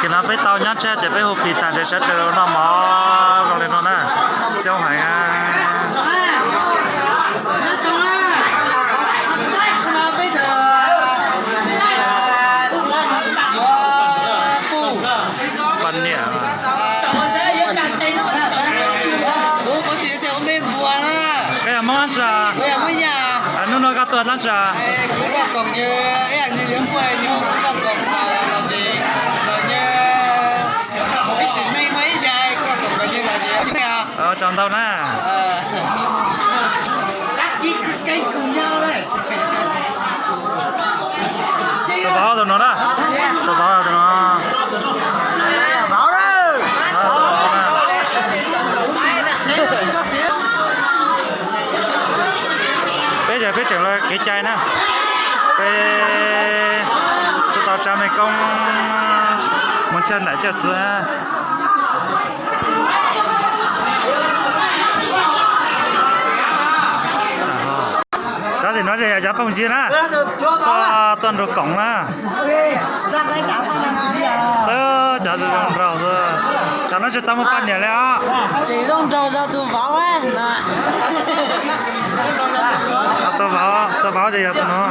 Ces no peb tau nyob tshiab ces peb hu plis tag ces sawv daws los noj mov zoo li no na. Coob heev. Poj niam. Koj yog Hmoob dlaab tsi? Hnub no koj tuaj dlaab tsi? Tsaug ntau na. Tus vauv tus no na. Tus vauv tus no. Peb yog peb tseem los kev cai na. Peb tsis tau tsa mej koob mus coj nam coj txiv. Cov tim no yog cov phooj ywg na, tuaj nrug koom na. Cov zoo nraug xwb. Cov no tsis tau muaj poj niam li os. Tseem zoo nraug rau tus vauv no. Tus vauv, tus vauv ces yog tus no.